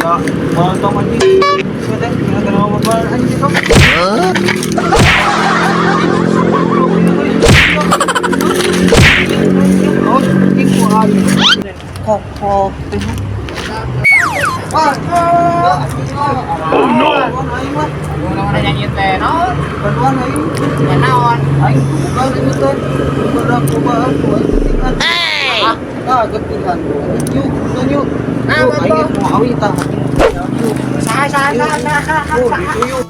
Ya, lontong anjing. Sia teh, kena babar anjing sok. Oh, anjing ku aing. Koplok teh. Wah, Oh no. Aing mah. Naon nyanyi teh naon? Bantuan aing. Ya naon? Aing bukan ini teh. Bukan cobaan ku aing getihan. Ah, getihan. Yuk, yuk. Nah, Yuk, aing betul. mau awi tah. Yuk. Saha saha saha saha Oh, saha. gitu yuk.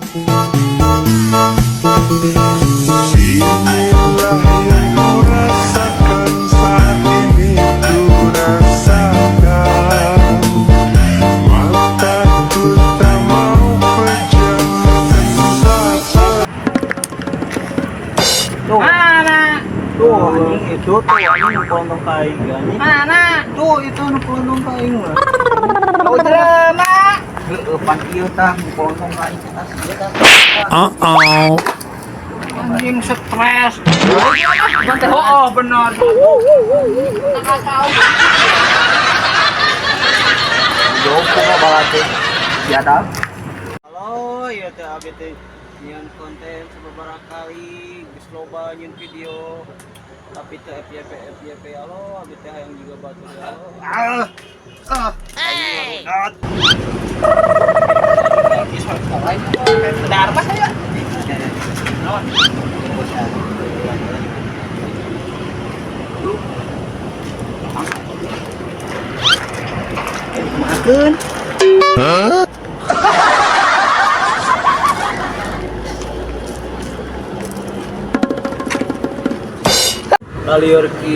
Inilah yang ku rasakan saat ini, ku rasakan. Mataku tak mau pejamkan saja. Tuh, Mana? tuh anjing itu tuh anjing nu kelontong ka aing anjing. Mana? Tuh itu nu kelontong ka aing mah. Oh, jelema. Heeh, pan ieu tah nu kelontong ka aing tah sia tah. Uh-oh. Anjing stres. Oh, benar. Kacau. Jauh kumaha balate. Biadab. Halo, ieu teh abi teh nyieun konten sababaraha kali, geus loba nyieun video. Tapi teh FYP FYP, halo, abi teh hayang juga batur, halo. Ah. Ah. Hey. Bedar mah saya. Naon? Kumahakeun? Kalieur ki.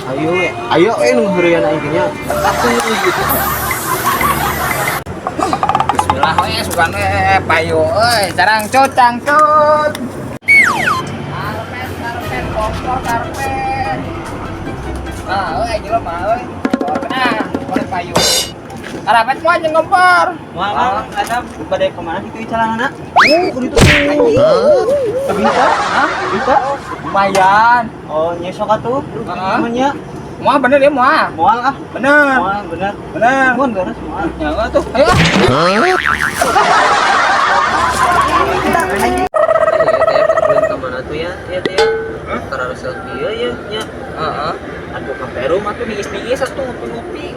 Ayo, ayo, ayo nu heureyan aing nya. Atuh gitu. Bismillah we sugan we payu euy, carangcut cangcut. Karpet karpet kompor karpet. Ah, euy jelema euy. Ah, boleh payu. Karpet moal jeung kompor. Moal ada bade kemana kitu calanana? Kudu itu. Bisa? Hah? Bisa? Lumayan. Oh, nyesok atuh. Heeh. Namanya Moal bener ya moal. moal ah. Bener. Moal bener. Bener. Mun beres moal. Ya tuh. Ayo. Iya teh, kemana tuh ya? Iya teh ya. Karena resep ieu ya nya. Heeh. Atuh ka Peru mah tuh niis-niis atuh ngopi-ngopi.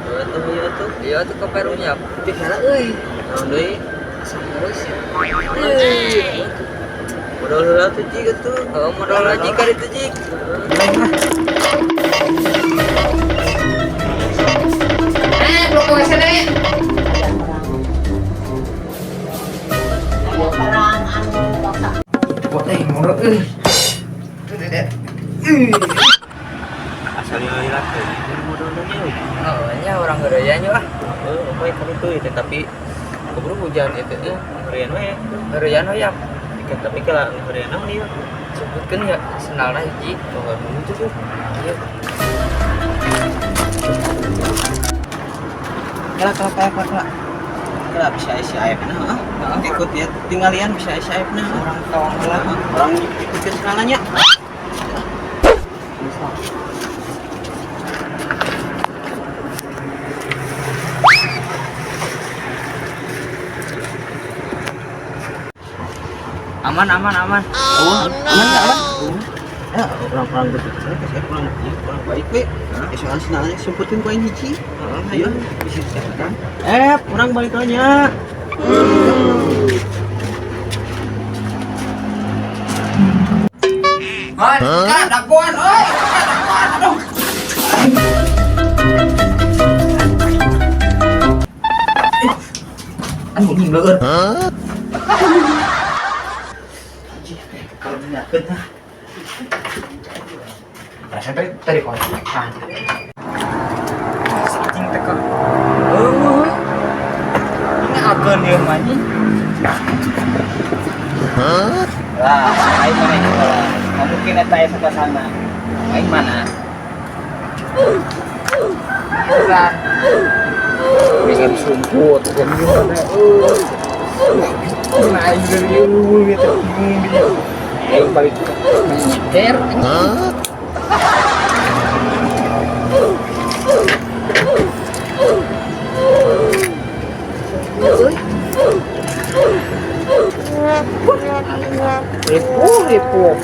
Heeh tuh ieu tuh. Iya tuh ke Perunya. Tapi heula euy. Naon deui? Asa harus ya. Euy. Modal heula tuh jig atuh. Oh, modal lagi kali itu jig. Eh, belum ke WC deh. Buat eh modal euy. Asal lila teh modalnya euy. Oh, nya orang heureyan nya lah. Heeh, oke kan itu ya, tapi Keburu hujan itu eh heureyan we. Heureyan we ya. Ikan tapi kalau heureyan naon ieu? Sebutkeun ya sendalna hiji. Tunggu dulu tuh. Iya. Kela kela kela kela kela. Kela bisa isi aepna heeh. Ikut ya tinggalian bisa isi aepna Orang tawang heula. Orang ikutkeun celananya. Aman aman aman. Oh, aman enggak aman? Ya, orang-orang gitu. Saya kurang kurang baik we. Ya soalnya sendalnya sumputin ku aing hiji. Heeh, Ayo, bisa kan. Eh, kurang balik nya. Man, kak dagoan euy. Kak dagoan aduh. Aduh, anjing leueur. Kalau dinyakeun ah. Rasanya tadi tadi kontekan. Si anjing teh kok. Eueuh. Ini akeun ieu mah anjing. Lah, aing mana ieu lah. Nggak mungkin eta aya sana. Aing mana? Lah. Dengan sumput, Aing serius gitu, bingung dia. Aing balik nyeker. Ripuh, ripuh.